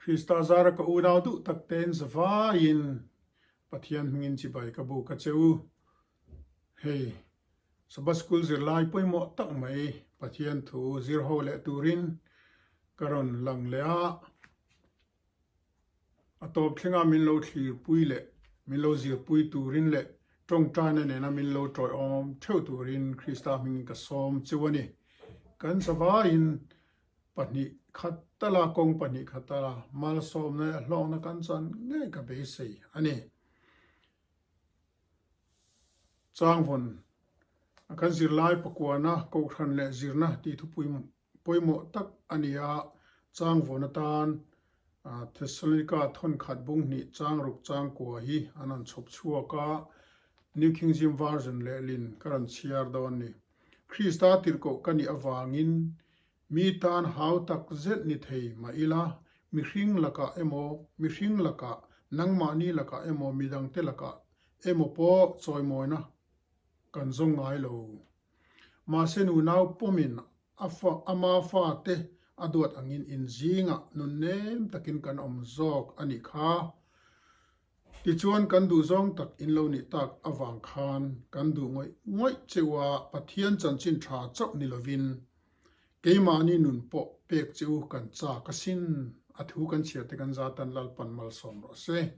Krista zara ka unau duh tak tein zavaiin Pathian hmingin chibai ka buk a che u. Hei, Sabbath School zirlai pawimawh tak mai Pathian thu zir ho leh turin ka rawn lang leh a. A tawp thlenga min lo thlirpui leh min lo zirpui turin leh tawngtaina nena min lo tawiawm theuh turin Krista hmingin ka sawm cheu a ni. Kan zavaiin pahnih khat tala kawng pahnih khat tala malsawmna leh hlawkna kan chan ngei ka beisei a ni. Changvawn a kan zirlai pakuana kohhran leh zirna tih thupui pawimawh tak a ni a, changvawn atan Thessalonika thawnkhat bung hnih chang ruk chang kua hi an rawn chhawp chhuak a, New King James Version lehlin ka rawn chhiar dawn a ni. Krista tirhkoh ka nih avangin mi tan hau tak zet ni thei mah ila, mihring lakah emaw, mihring lakah, nangmahni lakah emaw, midangte lakah emaw pawh chawimawina kan zawng ngai lo. Mahse nunau pawmin a fa ama fate a duat angin in zingah nun nem takin kan awm zawk a nih kha. Tichuan kan duh zawng tak in lo nih tak avang khan kan duh ngawih ngawih cheu a, Pathian chanchin tha chauh ni lovin keimahni nun pawh pek cheu kan chak asin. A thu kan chhiar te kan zatan Lalpan malsawm rawh se.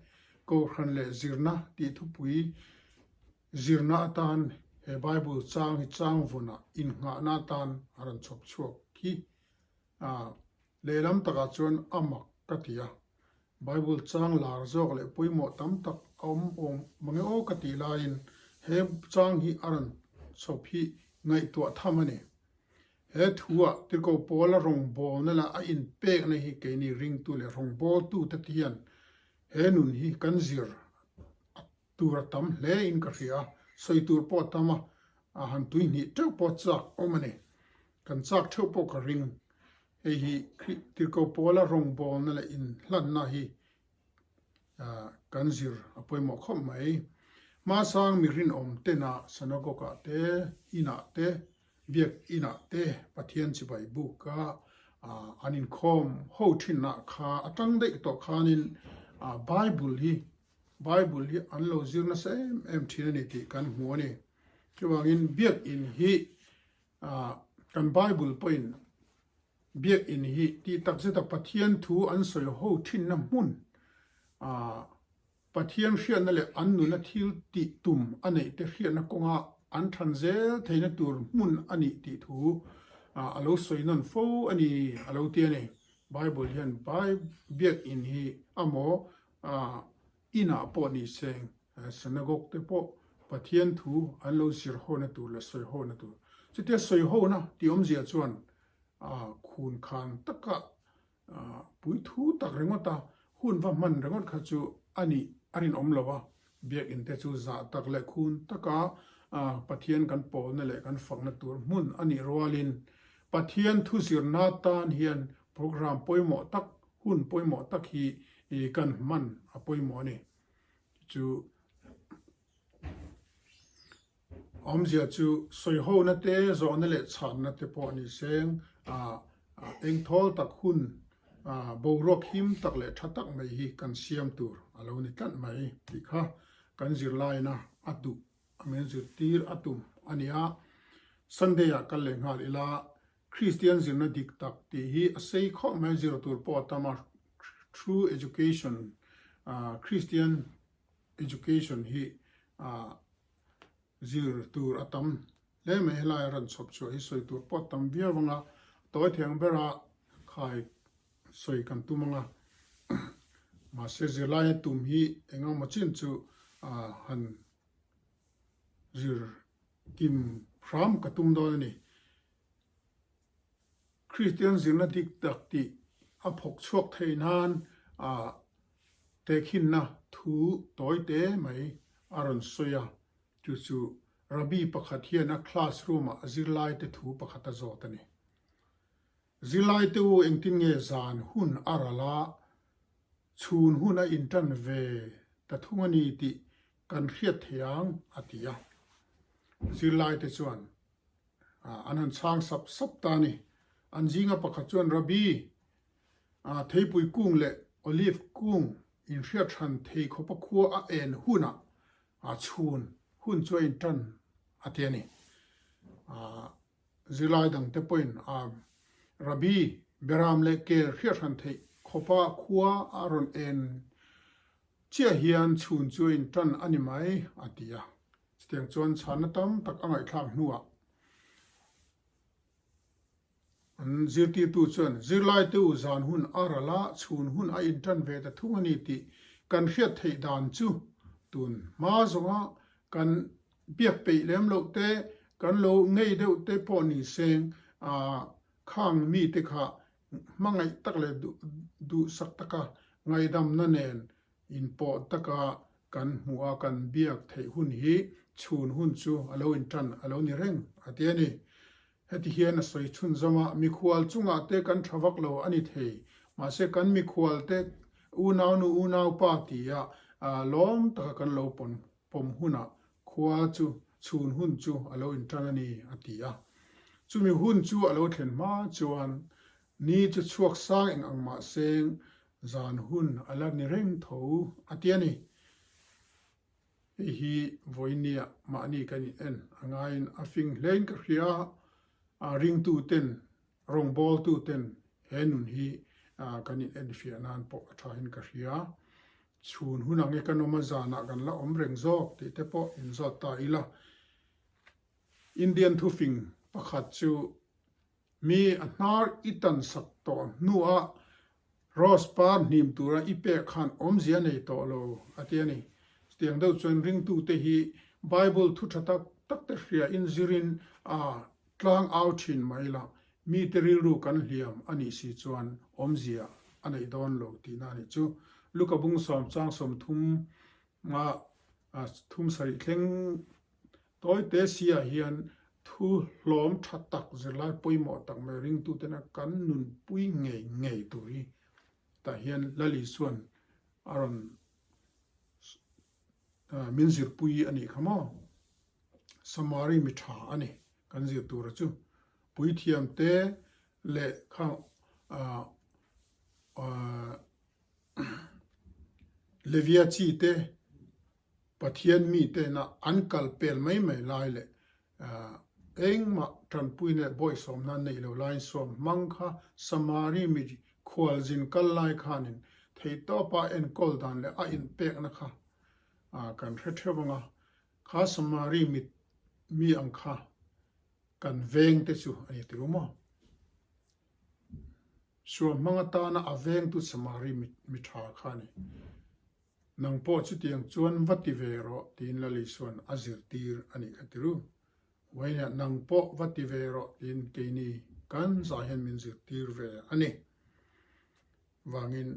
Kohhran leh zirna tih thupui Zirna atan he Bible chang hi chang vunah innghahna atan a rawn chhawp chhuak hi a lehlam takah chuan a mak ka ti a. Bible chang lar zawk leh pawimawh tam tak a awm awm mange aw ka tih laiin he chang hi a rawn chhawp hi ngaihtuah tham a ni. He thuah Tirhkoh Paula rawngbawlna leh a inpekna hi keini ringtu leh rawngbawltute te hian he nun hi kan zir a Tur a tam hle in ka hria a, sawi tur pawh a tam a, a han tui hnih teuh pawh chak awm a ni. Kan chak theuh pawh ka ring. Hei hi Tirhkoh Pawla rawngbawlna leh inhlanna hi kan zir a pawimawh khawp mai. Hmasang mi rinawm tena synagogue ah te, inah te, biak inah te Pathian chibai buka an inkhawm ho thinah kha atang daih tawh khanin Bible hi Bible hi an lo zir nasa em em thin a ni tih kan hmu a ni. Chuvangin Biakinn hi kan Bible pawhin Biakinn hi tih tak zeta Pathian thu an sawi ho thinna hmun Pathian hriatna leh an nuna thil tih tum a neih te hriatna kawnga an than zel theihna tur hmun a nih tih thu a lo sawi nawn fo a ni a lo ti a ni. Bible hian Biakinn hi a maw A inah pawh ni seng, synagogue te pawh Pathian thu an lo zir hona tur leh sawi hona tur. Chutia sawi hona tih awmzia chuan khun khan taka puithu tak ringawt a, hun va hman ringawt kha chu a nih a rinawm lo a. Biakinn te chu zah tak leh khun taka Pathian kan pawlna leh kan fakna tur hmun a nih rualin Pathian thu zirna tan hian programme pawimawh tak Hun pawimawh tak hi kan hman a pawimawh a ni. Chu awmzia chu sawihona te, zawhna leh chhanna te pawh ni seng engthawl tak hun boruak him tak leh tha tak mai hi kan siam tur a lo ni tlat mai tih kha kan zirlaina a duh a min zirtir a tum a ni a. Sunday ah kal leh nghal ila Kristian zirna dik tak tih hi a sei khawp mai, zir tur pawh a tam a, True Education, Christian Education hi zir tur a tam hle mai, helai a rawn chhawp chhuah hi sawi tur pawh a tam viau ang a, tawi theng bera khai sawi kan tum ang a, mahse zirlaia tum hi eng emaw chin chu han zir kim hram ka tum dawn a ni. Kristian zirna dik tak tih a phawk chhuak thei nan a tehkhinna thu tawi te mai a rawn sawi a, chu chu Rabbi pakhat hian a classroom ah zirlaite thu pakhat a zawt a ni. Zirlaite u engtin nge zan hun a ral a, chhun hun a intan ve ta thung a ni tih kan hriat thei ang a ti a. Zirlaite chuan an han chhang sap sap ta a ni. An zinga pakhat chuan Rabbi, theipui kung leh. Olive kung inhriat hran thei khawpa khua a en hunah a chhun hun chu a intan a ti a ni. Zirlai dangte pawhin a Rabbi Beram leh kel hriat hran theih khawpa khua a rawn en chiah hian chhun chu a intan a ni mai a ti a. Chutiang chuan chhanna tam tak a ngaihthlak hnuah An zirtirtu chuan zirlaite u zan hun a ral a, chhun hun a intan ve ta thung a ni tih kan hriat theih dan chu tun hma zawnga kan biak peih lem loh te, kan lo ngei deuh te pawh ni seng khang mite kha hmangaih tak leh duhsak taka ngaihdamna nen Inpawh taka kan hmuh a kan biak theih hun hi chhun hun chu a lo intan a lo ni reng a ti a ni. Heti hian a sawi chhunzawm a, mikhual chungah te kan tha vak lo a ni thei, mahse kan mikhual te unaunu unaupa tia lawm taka kan lo pawm hunah khua chu chhun hun chu a lo intan a ni a ti a. Chumi hun chu a lo thlen hma chuan ni chu chhuak sang eng ang mahseng Zan hun a la ni reng tho a ti a ni. Hei hi vawinia mahni kan in en a ngaiin a fing hlein ka hria a, ringtu ten, rawngbawltu ten he nun hi kan in en fiah nan pawh a thain ka hria. Chhun hun ang e kan awm a, zanah kan la awm reng zawk tih te pawh inzawt ta ila. Indian thufing pakhat chu Mi a hnar i tan sak tawh hnuah Rose par hnim tura i pek khan awmzia nei tawh lo a ti a ni. Chutiang deuh chuan ringtute hi Bible thu tha tak tak te hria in zirin a tlang au thin mai la, mite rilru kan hliam a nih si chuan awmzia a neih dawn lo tihna a nih chu. Luka bung sawm chang 30 a 37 thleng Tawite siah hian thu hlawm tha tak zirlai pawimawh tak mai ringtutena kan nunpui ngei ngei tur hi tah hian Lal Isua'n a rawn min zirpui a nih kha maw? Samari mi tha a ni kan zir tura chu. Puithiamte leh kha Levia chi te Pathian mitena an kal pel mai mai lai leh engmah tanpuina leh bawihsawmna an neih lo laiin suam hmang kha Samari mi khualzin kal lai khanin theihtawpa enkawl dan leh a inpekna kha kan hre theuh ang a, kha Samari mi ang kha kan veng te chu a ni ti ru maw? Suam hmang atana a vengtu Samari mi tha kha a ni. Nang pawh chutiang chuan va ti ve rawh tiin Lali chuan a zirtir a nih kha ti ru. Wayne-a nang pawh va ti ve rawh tiin keini kan zah hian min zirtir ve a ni. Vangin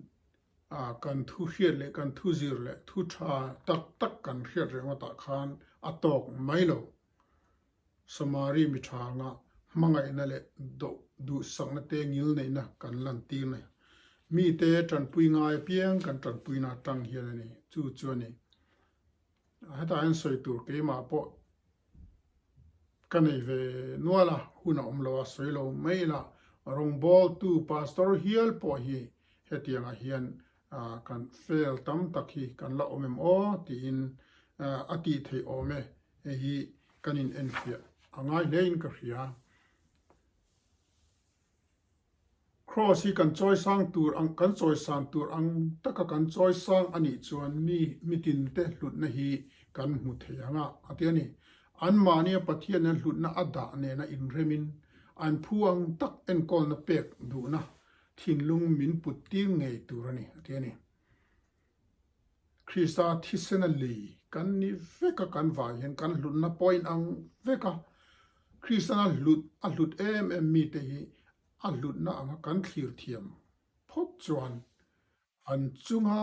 kan thu hriat leh kan thu zir leh thu tha tak tak kan hriat rengawtah khan a tawk mai lo. Samari mi tha anga hmangaihna leh duhsakna te ngilneihna kan lantir na mite tanpui ngai apiang kan tanpuina atang hian a ni. Chu chu a ni. Hetah hian sawi tur keimah pawh ka nei ve nual a, hun a awm lo a, sawi lo mai ila rawngbawltu pastor hial pawh hi hetiangah hian kan fail tam tak hi kan la awm em aw tiin a tih theih awm e. Hei hi kan in enfiah a ngai hle in ka hria. Cross hi kan chawisang tur ang kan chawisan tur ang taka kan chawisang a nih chuan mi mitin te hlutna hi kan hmu thei ang a a ti a ni. Anmahnia Pathian an hlutna a dah nena inremin an phu ang tak enkawlna pek duhna thinlung min put tir ngei tur a ni a ti a ni. Krista thisena lei kan ni vek a, kan vai hian kan hlutna point ang vek a, Kristana hlut a hlut em em mite hi a hlutna anga kan thlir thiam phawt chuan an chunga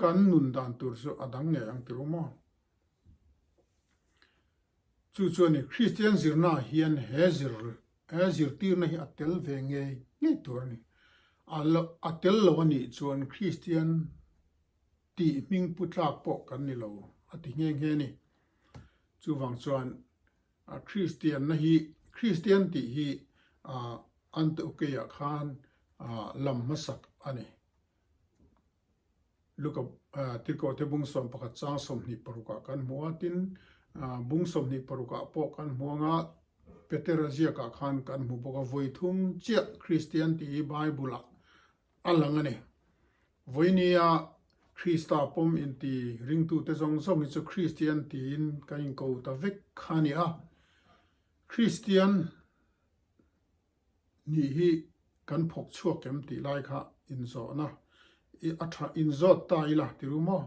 kan nun dan tur chu a dang ngei ang tirh maw? Chu chuan i Kristian zirna hian he zir he zirtirna hi a tel ve ngei ngei tur a ni. A a tel lo a nih chuan Kristian tih hming pu tlak pawh kan ni lo a ti nghe nghe a ni. Chuvang chuan a Kristianna hi Kristian tih hi a Antiokei-ah khan lam hmasak a ni. Luka Tirhkohte bung 11 chang 26 ah kan hmu a, tin bung 26 ah pawh kan hmu anga Petera ziakah khan kan hmu bawk a, vawi thum chiah Kristian tih hi Bible ah a lang a ni. Vawinia Krista pawm inti ringtute zawng zawng hi chu Kristian tiin kan inko ta vek kha a ni a. Kristian nih hi kan phawk chhuak em tih lai kha inzawhna a tha inzawt ta ila ti ru maw?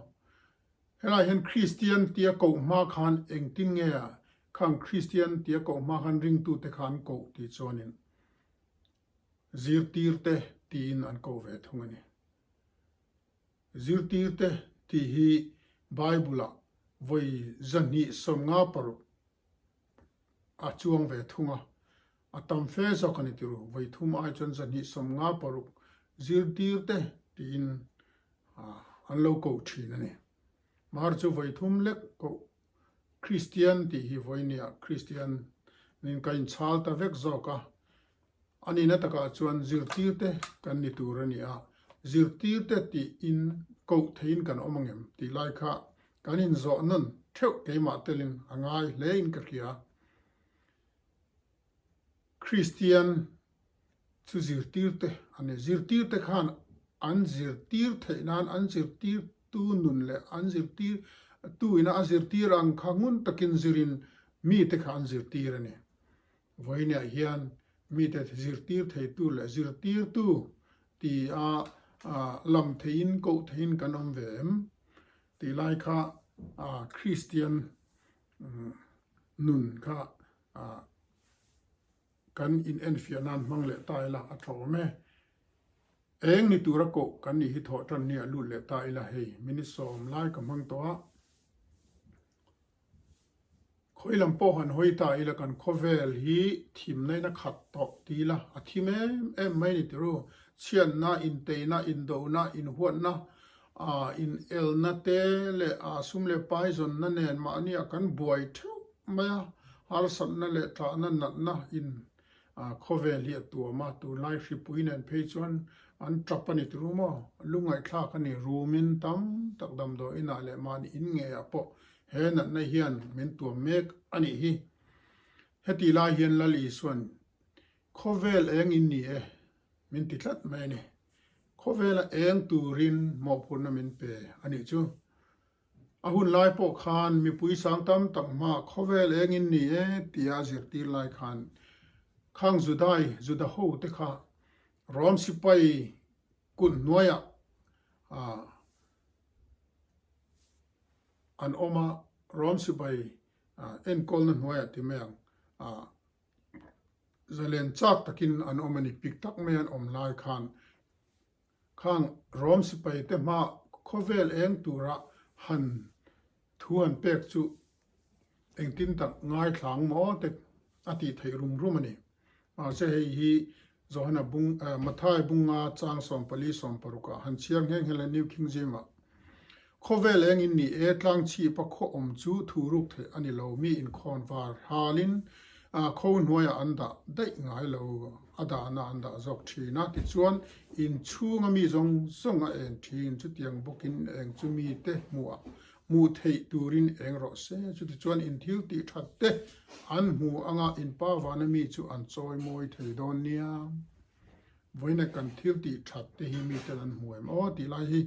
Helai hian Kristian tia koh hma khan engtin nge khang Kristian tia koh hma khan ringtute kha an koh tih chuanin Zirtirte tiin an ko ve thung a ni. Zirtirte tih hi Bible-ah vawi 256 a chuang ve thung a, a tam fe zawk a ni ti ru. Vawi thum ai chuan 256 zirtirte tiin an lo ko thin a ni. Mar chu vawi thum lek koh Kristian tih hi vawinia Kristian nin ka inchhal ta vek zawk a, a nihna takah chuan zirtirte kan ni tur a ni a, zirtirte tiin koh theiin kan awm angem tih lai kha kan inzawh nawn theuh keimah telin a ngai hlein ka hria. Kristian Chu zirtirte a ni. Zirtirte khan an zirtir theih nan an zirtirtu nun leh an zirtirtu ina a zirtir ang kha ngun takin zirin mite kha an zirtir a ni. Vawiinah hian mite zirtir theitu leh zirtirtu ti a lam theiin koh theiin kan awm ve em tih lai kha Kristian nun kha Kan in enfiah nan hmang leh ta ila a tha awm e. Eng ni tura koh kan nih hi thawh tan nia lut leh ta ila hei minute sawm lai ka hmang tawh a. Khawi lam pawh han hawi ta ila kan khawvel hi thimna in a khat tawh ti ila a thim em em mai ni tiru. Chhiatna, inteina, indohna, inhuatna, in elna te leh sum leh pai zawnna nen mahni ah kan buai theuh mai a, harsatna leh tlahna natna in khawvel hi a tuam a, tunlai hripui nen phei chuan an tap a ni turu maw? Lungngaihthlak a ni, rumin tam tak damdawi inah leh mahni in ngeiah pawh he natna hian min tuam mek a nih hi. Heti lai hian Lal Isuan khawvel eng in ni e min ti tlat mai a ni. Khawvela eng turin mawhphurhna min pe a nih chu. A hun lai pawh khan mipui sang tam tak hmaah khawvel engin ni e tia a zirtir lai khan khang Judai, Juda ho te kha Rom sipai kut hnuaiah an awm a, Rom sipai enkawlna hnuaiah ti mai ang zalen chak takin an awm a ni. Pik tak mai an awm lai khan Khang Rom sipaite hma khawvel eng tura han thu han pek chu engtin tak ngaithlang maw te a tih theih rum rum a ni. Mahse hei hi Johana bung Mathai bunga chang 14 16 ah han chhiar nghe nghe la New King James ah Khawvel eng in ni e, tlang chhip a khaw awm chu thu ruk theih a ni lo, mi inkhawn var halin kho hnuaiah an dah daih ngai lo, a dahna an dah zawk thin a, tichuan inchhunga mi zawng zawng a eng thin, chutiang bawkin eng chu mite hmuhah hmuh theih turin eng rawh se, chutichuan in thil tih that te an hmu anga in pa vana mi chu an chawi mawi thei dawn nia. Vawiina kan thil tih that te hi miten an hmu em aw tih lai hi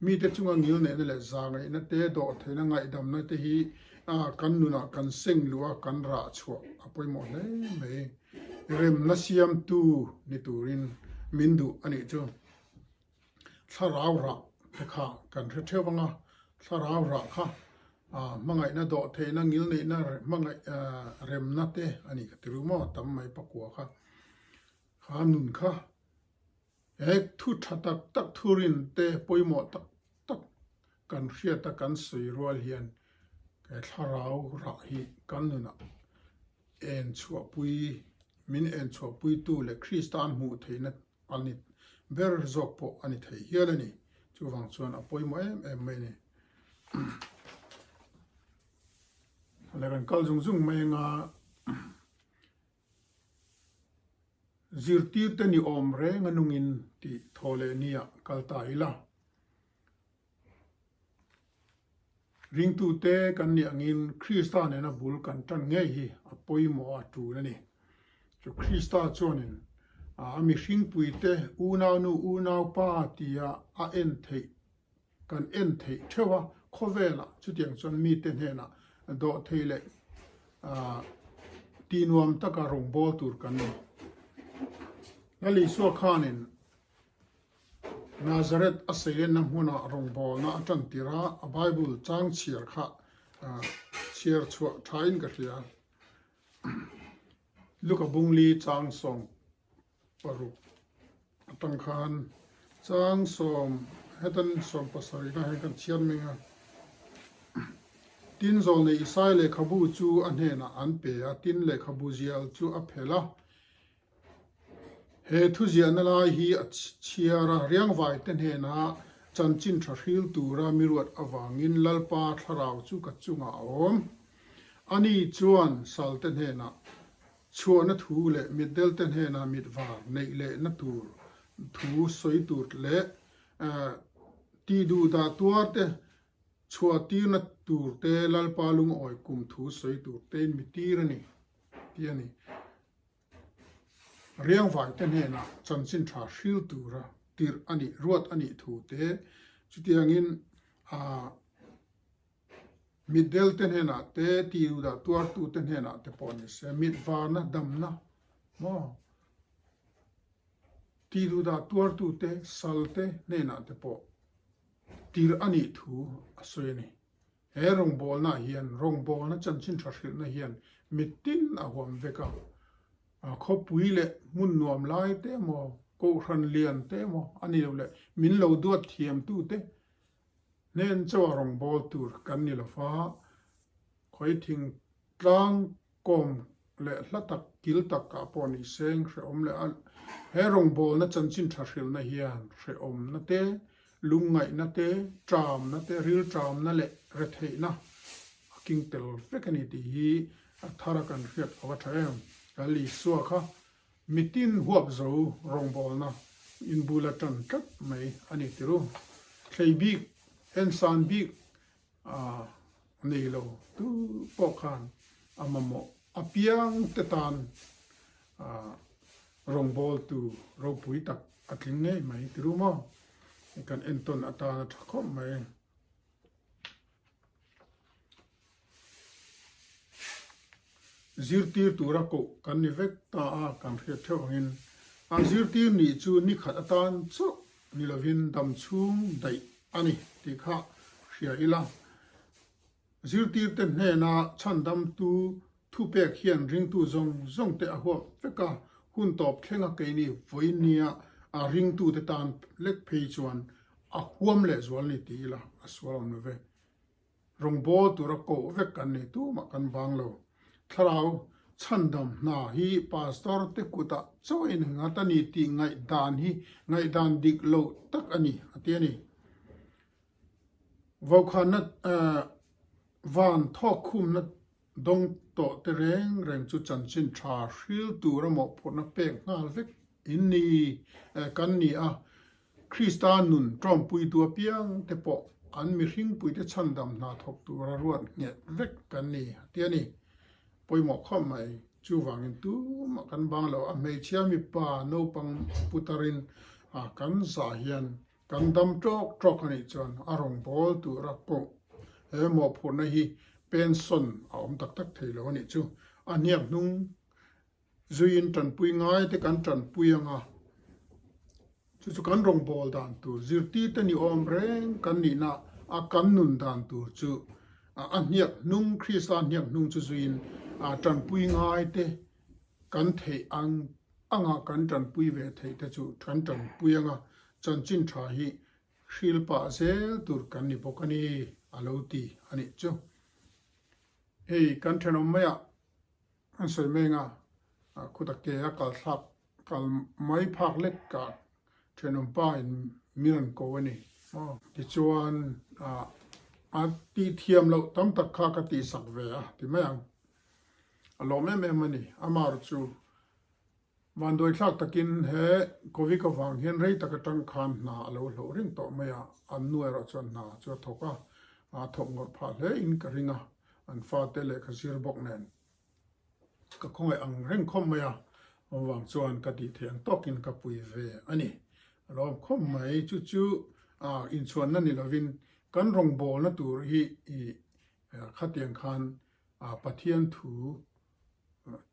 mite chunga ngil neihna leh za ngaihna te, dawh theihna ngaihdamna te hi kan nunah kan seng luh a, kan rah chhuah a pawimawh hle mai. Remna siamtu ni turin min duh a nih chu. Thlarau rah te kha kan hre theuh ang a, thlarau rah kha hmangaihna dawh theihna, ngil neihna, hmangaih remna te a nih ka ti ru maw tam mai pakua kha. Kha nun kha he thu tha tak tak thurin te pawimawh tak tak kan hriat a kan sawi rual hian he thlarau rah hi kan nunah en chhuahpui min en chhuahpuitu leh Krista an hmuh theihna a ni ber zawk pawh a ni thei hial a ni. Chuvang chuan a pawimawh em em mai a ni. Leh kan kal zung zung mai anga Zirtirte ni awm reng a nungin tih thaw leh nia kal ta ila. Ringtute kan nih angin Krista nena bul kan tan ngei hi a pawimawh a tul a ni. Chu Krista chuanin a mihringpuite unaunu unaupa tia a en theih kan en theih theuh a, khawvelah chutiang chuan mite hnenah dawhthei leh tihnuam taka rawngbâwl tur kan ni. Lal Isua khanin Nazareth a seilenna hmuna rawngbâwlna a ṭan tir a, a Bible chang chhiar kha chhiar chhuah ṭhain ka hria. Luka Bungli chang 16 atang khan chang sawm hetan 70 na hian kan chhiar meng a. Tin zawlnei Isai lehkhabu chu a hnenah an pe a, tin lehkhabu zial chu a phelh a. He thuziahna lai hi a chhiar a, riangvaite hnena chanchin tha hril tura mi ruat avangin Lalpa thlarau chu ka chungah a awm. Ani chuan salte hnenah chhuahna thu leh mitdelte hnena mitvar neih lehna tur thu sawi tur leh tihduhdah tuarte chhuahtirna turte Lalpa lungawi kum thu sawi tur tein mi tir a ni, ti a ni. Riangvaite hnenah chanchin tha hril tura tirh a nih, ruat a nih thu te chutiangin mitdelte hnenah te, tirudah tuartute hnenah te pawh ni se, mitvarna, damna maw, tirudah tuartute, salte hnenah te pawh tirh a nih thu a sawi a ni. He rawngbawlna hian rawngbawlna chanchin tha hrilhna hian mitin a huam vek a, khawpui leh hmun nuam lai te emaw, kohhran lian te emaw a ni lo leh min lo duat thiamtute hnen chauha rawngbâwl tur kan ni lo va, khawi thingtlang kawm leh hla tak kil tak ah pawh ni seng hrehawm leh a he rawngbawlna chanchin tha hrilhna hian hrehawmna te, lungngaihna te, ṭamna te, rilṭamna leh retheihna a king tel vek a ni tih hi a thar a kan hriat a va ṭha em. Lal Isua kha mitin huap zo rawngbawlna inbul a ṭan tlat mai a ni tiru. Thlei bik, ensan bik A nei lo tu pawh khan a mamawh apiang te tan rawngbawltu ropui tak a tling ngei mai ti ru maw? Kan entawn atan a tha khawp mai. Zirtir tura koh kan ni vek ta a, kan hriat theuh angin a zirtir nih chu ni khat atan chauh ni lovin dam chhung daih a ni tih kha hria ila. Zirtirte hnena chhandamtu thupek hian ringtu zawng zawng te a huap vek a, hun tawp thlenga keini vawinia a ringtute tan lek phei chuan a huam lehzual ni ti ila a sual awm lo ve. Rawngbâwl tura koh vek kan ni tumah kan vang lo. Thlarau chhandam hna hi Pastor te kutah chauh a innghat a ni tih ngaihdan hi ngaihdan dik lo tak a ni, a ti a ni. Vaukhana van thawkkhumna dawng tawh te reng reng chu chanchin tha hril tura mawhphurhna pek nghal vek in ni kan ni a, Krista nun ṭawmpuitu apiang te pawh an mihringpuite chhandam hna thawk tura ruat nghet vek kan ni a ti a ni. Pawimawh khawp mai. Chuvangin tumah kan bang lo a, hmeichhia mipa naupang putarin kan zah hian kan dam ṭawk ṭawk a nih chuan a rawngbâwl tura koh he mawhphurhna hi pension a awm tak tak thei lo a nih chu. A hniak hnung Zuiin tanpui ngai te kan tanpui ang a, chu chu kan rawngbâwl dan tur, zirtirte ni awm reng kan nihna a kan nun dan tur chu a hniak hnung, Krista hniak hnung chu zuiin tanpui ngai te kan theih ang anga kan tanpui ve theih te chu kan tanpui ang a, chanchin tha hi hril pah zel tur kan ni bawk a ni, a lo ti a nih chu. Hei kan thenawm maiah An sawi meng a, khuta ke a kal thlak kal mai phak lek ka thenawm pa in min rawn ko a ni. Tichuan a tih thiam loh tam tak kha ka tihsak ve a ti mai ang. A lawm em em a ni. Amar chu Vanduai thlak takin he Covid avang hian rei tak atang khan hna a lo hloh reng tawh mai a, an nu erawh chuan hna chu a thawk a. A thawk ngawrh phah hle in ka ring a, an fate lehkha zir bawk nen ka khawngaih ang reng khawp mai a, awmvang chuan ka tih theih ang tawkin ka pui ve a ni. A lawm khawp mai, chu chu inchhuanna ni lovin kan rawngbawlna tur hi khatiang khan Pathian thu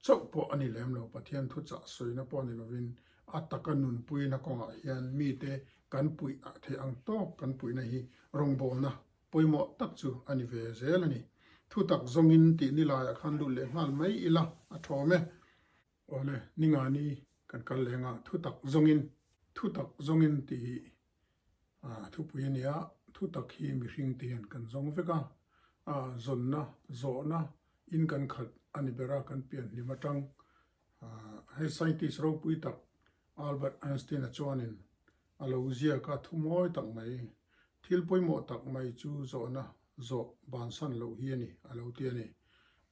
chauh pawh a ni lem lo, Pathian thu chah sawina pawh ni lovin a taka nunpuina kawngah hian mite kan puih theih ang tawk kan puihna hi rawngbawlna pawimawh tak chu a ni ve zel a ni. Thutak zawngin tih ni laiah khan lut leh nghal mai ila a thawm e. Awle, ningani kan kal leng a, thutak zawngin, thutak zawngin tih hi thupui a ni a, thutak hi mihring te hian kan zawng vek a, zawnna, zawhna in kan khat a ni ber a, kan pian hlim atang hei scientist ropui tak Albert Einstein-a chuanin A lo ziak a thu mawi tak mai, thil pawimawh tak mai chu zawhna zawh bansan loh hi a ni, a lo ti a ni.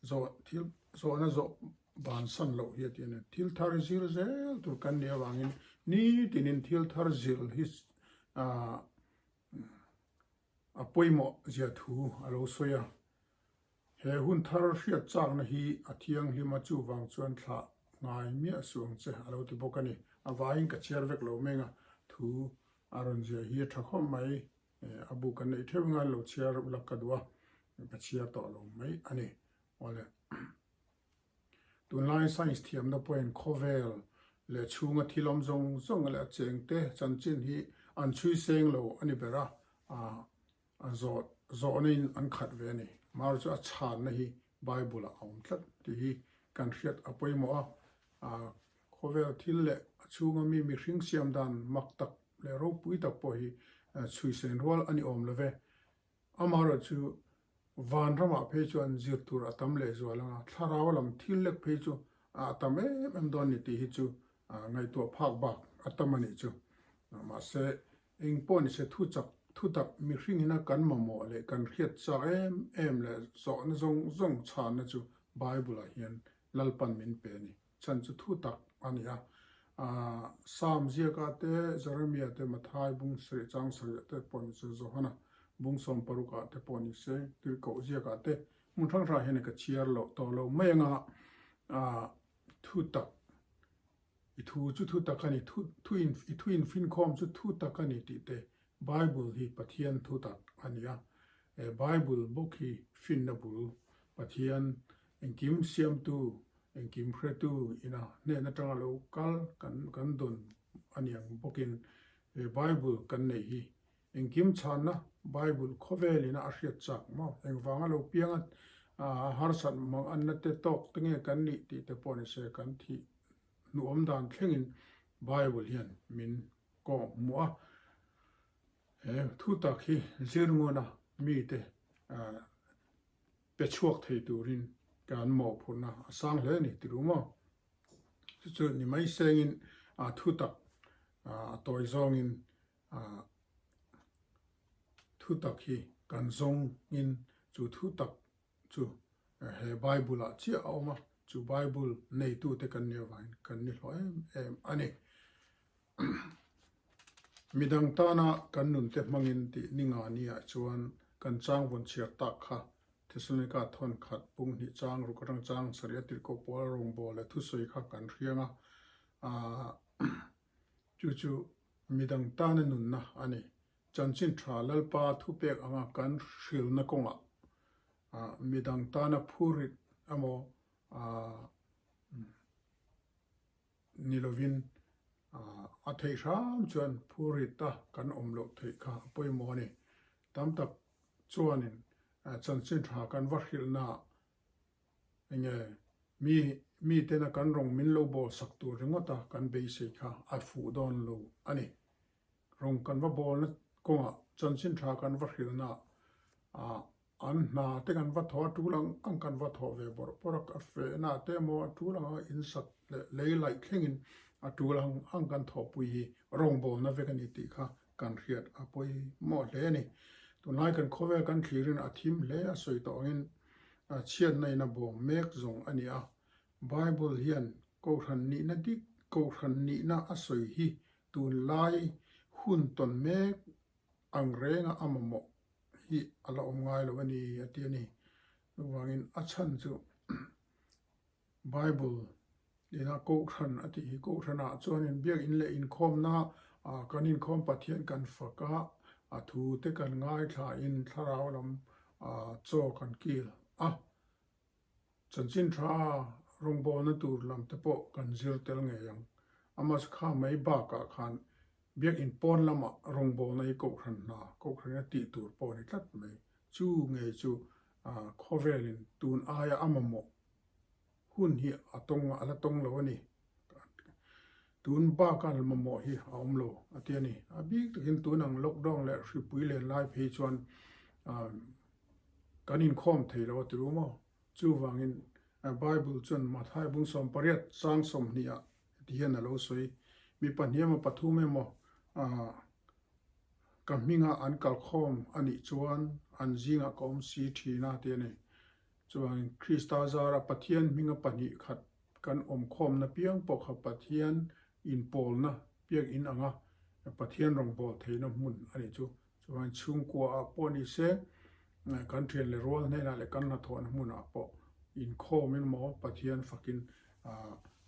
Zawh, thil, zawhna zawh bansan loh hi a ti a ni. Thil thar zir zel tur kan nih avangin nitinin thil thar zir hi a pawimawh zia thu a lo sawi a. He hun thar hriat chakna hi a thianghlim a, chuvang chuan thlah ngai miah suh ang che a lo ti bawk a ni. A vaiin ka chhiar vek lo meng a, thu a rawn ziah hi a tha khawp mai. A bu kan neih theuh anga lo chhiar ulak ka duh a, ka chhiar tawh lo mai a ni. Awle. Tunlai science thiamna pawhin khawvel leh chhunga thil awm zawng zawng leh a chengte chanchin hi an chhui seng lo a ni ber a, A zawh zawhna in an khat ve a ni. Mar chu a chhanna hi Bible ah a awm tlat tih hi kan hriat a pawimawh a. A khawvel thil leh a chhunga mi mihring siam dan mak tak leh ropui tak pawh hi chhuisen rual a ni awm lo ve. Amaherawh chu vanramah phei chuan zir tur a tam leh zual ang a, thlarau lam thil lek phei chu a tam em em dawn ni tih hi chu ngaihtuah phak bak a tam a nih chu. Mahse Eng pawh ni se thu chak, thu tak mihring ina kan mamawh leh kan hriat chak em em leh zawhna zawng zawng chhanna chu Bible-ah hian Lalpan min pe a ni. Chhan chu thu tak a ni a. Psalm ziakah te, Jeremiah te, Mathai bung sarih chang sarih te pawh ni se, Johana bung 16 ah te pawh ni se, Tirhkoh ziakah te hmun hrang hrangah hian ka chhiar loh tawh lo mai anga thu tak I thu chu thu tak a ni, thu thu in i thu infinkhawm chu thu tak a ni tih te Bible hi Pathian thu tak a ni a. E Bible bawk hi finna bul, Pathian engkim siamtu, engkim hretu ina hnen atanga lo kal kan kan dawn a ni ang bawkin he Bible kan neih hi engkim chhanna Bible khawvel ina a hriat chak maw? Engvanga lo pianga harsat mang anna te tawk te nge kan nih tih te pawh ni se kan thih hnuawm dan thlengin Bible hian min kawh hmuh a. He thu tak hi zir ngawna mite pe chhuak thei turin kan mawhphurhna a sang hle a ni ti ru maw? Chu chu ni mai sengin thu tak a tawi zawngin thu tak hi kan zawngin chu thu tak chu he Bible ah chiah a awm a, chu Bible neitute kan nih avangin kan ni hlawh em em a ni. Midang tana kan nunte hmangin tih ni nga ni ah chuan kan chang vawn chhiar tak kha Thessalonica thawn khat pung hnih chang ruk atang chang sarih a tirhkoh pawl rawngbâwl leh thusawi kha kan hriang a, chu chu midang tana nunna a ni. Chanchin tha Lalpa thupek anga kan hrilna kawngah midang tana phurit emaw ni lovin a theih hram chuan phurit a kan awm loh theih kha a pawimawh a ni. Tam tak chuanin chanchin tha kan va hrilhnaah Enge mi mitena kan rawng min lo bawl sak tur ringawt a kan beisei kha a fuh dawn lo a ni. Rawng kan va bawlna kawngah chanchin tha kan va hrilhna ah an hna te kan va thawh a tul ang ang kan va thawh ve bawrh bawrh a, a fehna te emaw a tul ang ang in sak leh lei laih thlengin a tul ang ang kan thawhpui hi rawngbawlna vek a ni tih kha kan hriat a pawimawh hle a ni. Tunlai kan khawvel kan thlirin a thim hle a sawi tawh angin chhiatna in a bawm mek zawng a ni a. Bible hian Kohhran nihna dik, Kohhran nihna a sawi hi tunlai hun tawn mek ang renga a mamawh. hi a la awm ngai lo a ni a ti a ni. Chuvangin a chhan chu Bible ina Kohhran a tih hi Kohhranah chuanin biakinn leh inkhawmna kan inkhawm Pathian kan fak a, a thu te kan ngaithlain thlarau lam chaw kan kil a. Chanchin tha rawngbawlna tur lam te pawh kan zir tel ngei ang. Amah kha mai bakah khan biakinn pawn lamah rawngbawlna hi Kohhran hna, Kohhran a tih tur pawh a ni tlat mai. Chu ngei chu khawvelin tun aia a mamawh hun hi a tawng a la tawng lo a ni. Tun baka mamawh hi a awm lo a ti a ni. A bik takin tun ang lockdown leh hripui len lai phei chuan kan inkhawm thei lo a ti ru maw? Chuvangin Bible chuan Mathai bung 18 chang 20 ah heti hian a lo sawi, Mi pahnih emaw pathum emaw ka hminga an kalkhawm a nih chuan an zingah ka awm si thin a ti a ni. Chuvangin Krista zara Pathian hminga pahnih khat kan awmkhawmna piang pawh kha Pathian inpawlna biakinn anga Pathian rawngbâwl theihna hmun a nih chu. Chuvangin chhungkuaah pawh ni se, kan thian leh rual hnenah leh kan hnathawhna hmunah pawh inkhawmin maw Pathian fakin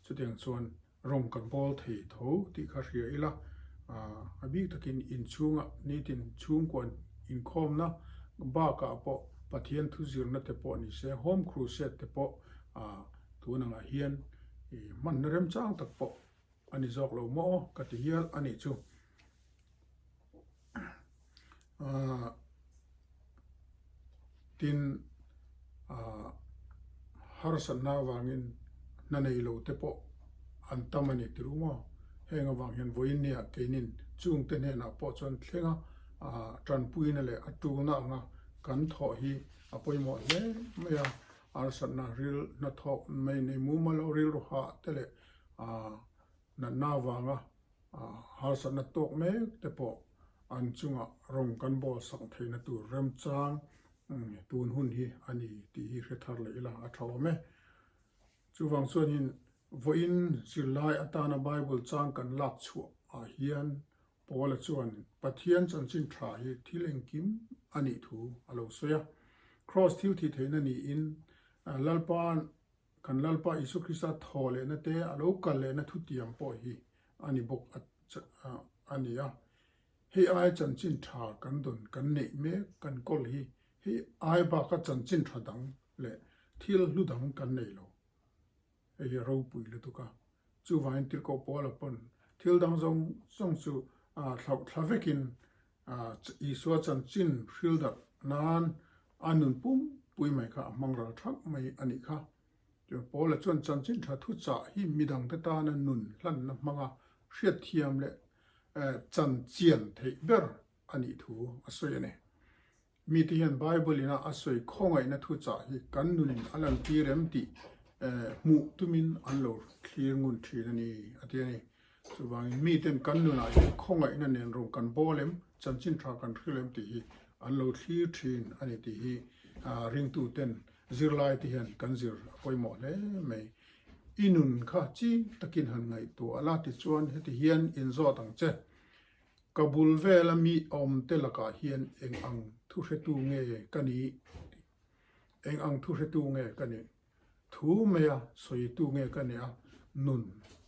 chutiang chuan rawng kan bawl thei tho tih kha hria ila, a bik takin inchhungah nitin chhungkua inkhawmna bakah pawh Pathian thu zirna te pawh ni se, Home Crusade te pawh tun angah hian hmanna remchang tak pawh a ni zawk lo maw ka ti hial a nih chu. Tin, harsatna avangin hna nei lo te pawh an tam a ni ti ru maw? Heng avang hian vawiin nia keinin chungte hnenah pawh chuan thlenga tanpuina leh a tulna anga kan thawh hi a pawimawh hle mai a, harsatna ril hnathawk mai nei mumal lo rilru hah te leh natna avanga harsatna tawk mek te pawh an chungah rawng kan bawl sak theihna tur remchang tun hun hi a ni tih hi hre thar leh ila a tha awm e. Chuvang chuanin vawiin zirlai atana Bible chang kan lak chhuah ah hian Paula chuan Pathian chanchin tha hi thil engkim a nih thu a lo sawi a. Kraws thil thih theihna niin Lalpa Kan Lalpa Isua Krista thaw lehna te, a lo kal lehna thutiam pawh hi a ni bawk a ni a. Hei ai chanchin tha kan dawn kan neih mek kan kawl hi hei ai baka chanchin tha dang leh thil hlu dang kan nei lo. Hei hi a ropui lutuk a. Chuvangin Tirhkoh Paula pawn thil dang zawng zawng chu thlauh thla vekin Isua chanchin hril darh nan a nun pumpui mai kha a hmang ral thak mai a nih kha. Chuan Paula chuan chanchin tha thuchah hi midangte tana nun hlanna hmanga hriatthiam leh chanchian theih ber a nih thu a sawi a ni. Mite hian Bible ina a sawi khawngaihna thuchah hi kan nunin a lantir em tih hmuh tumin an lo thlir ngun thin a ni, a ti a ni. Chuvangin miten kan nunah hian khawngaihna nen rawng kan bawl em, chanchin tha kan hril em tih hi an lo thlir thin a ni tih hi ringtuten zirlaite hian kan zir a pawimawh hle mai. I nun kha ching takin han ngaihtuah la tichuan heti hian inzawt ang che. Ka bul vela mi awmte lakah hian eng ang thuhretu nge ka nih? Eng ang thuhretu nge ka nih? Thu maia sawitu nge ka nih a, nun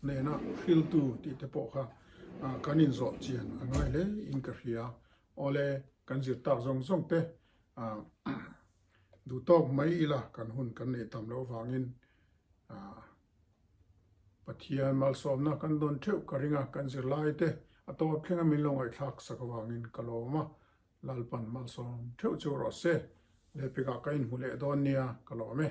nena hriltu tih te pawh kha kan inzawh chian a ngai hle in ka hria. Awle, kan zir tak zawng zawng te duh tawk mai ila kan hun kan neih tam loh avangin Pathian malsawmna kan dawn theuh ka ring a, kan zirlai te a tawp thlenga min lo ngaihthlak sak avangin ka lawm a, Lalpan malsawm theuh chu rawh se, lehpekah ka inhmu leh dawn nia ka lawm e.